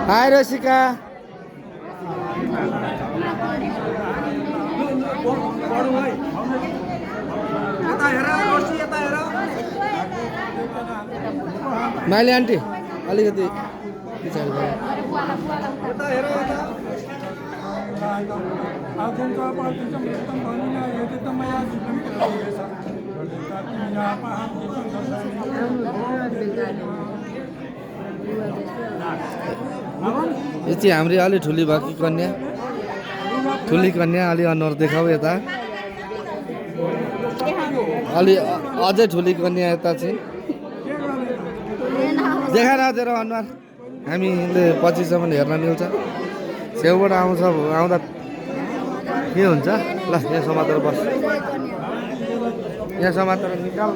हाय रसिका माइली आन्टी अलिकति पछाडि यो चाहिँ हाम्रो अलि ठुली भएकी कन्या ठुली कन्या अलि अनुहार देखाऊ यता अलि अझै ठुली कन्या यता चाहिँ देखा नदिएर अनुहार हामीले पछिसम्म हेर्न मिल्छ छेउबाट आउँदा के हुन्छ ल यहाँ समातेर बस यहाँ समातेर निकाल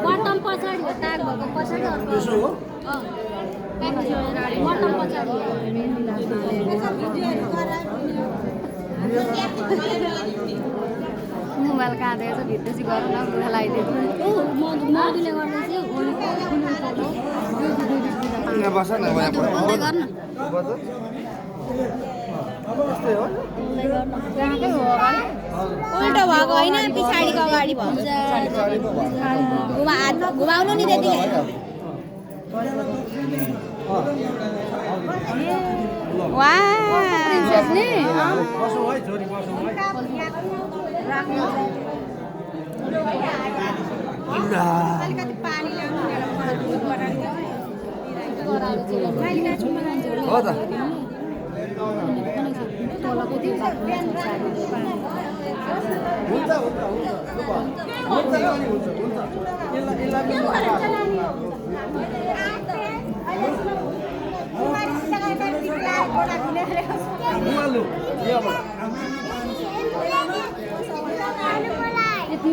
बटम पछाडि हो ताग भएको पछाडि अर्को हो बटम पछाडि मोबाइल काँदेको छ भित्र चाहिँ गरेर बुढा लगाइदिएको मधुले गर्दा चाहिँ बस न उल्टो भएको होइन पछाडिको अगाडि भन्छ घुमाउनु नि त्यतिकै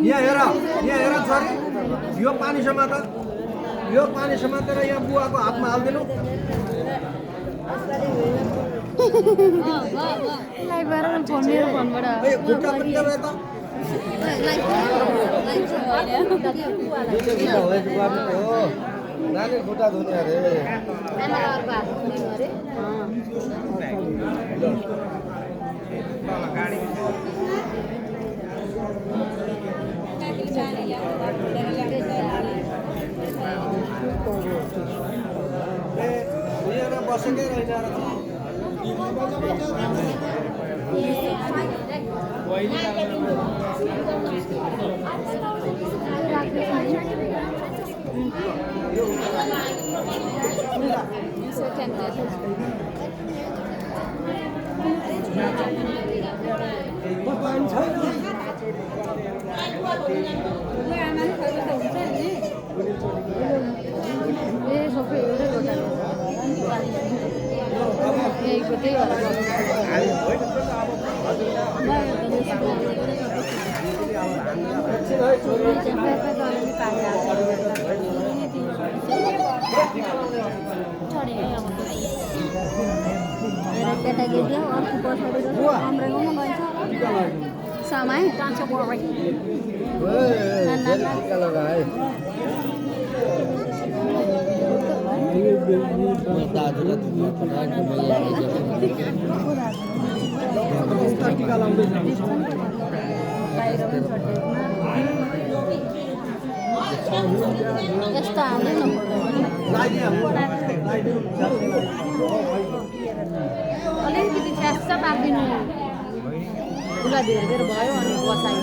यहाँ हेर छोरी यो पानी समातेर यहाँ बुवाको हातमा हालिदिनु नानी खुट्टा धुने अरे बसेकै रहेछ केटाकेटी अर्को पछाडि अम्रेकोमा गइन्छ समय टाँचो पढाइ टिका लगाए टिका लाउँदैछ यस्तो हाल्दैन अलिकति फ्यास्स पारिदिनु खुला धेर धेर भयो अनि बसाइ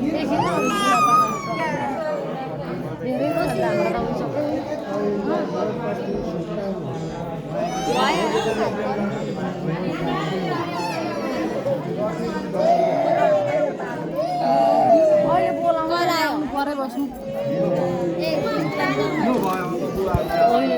धेरै अहिले बोलाउनु परे बस्नु यो भयो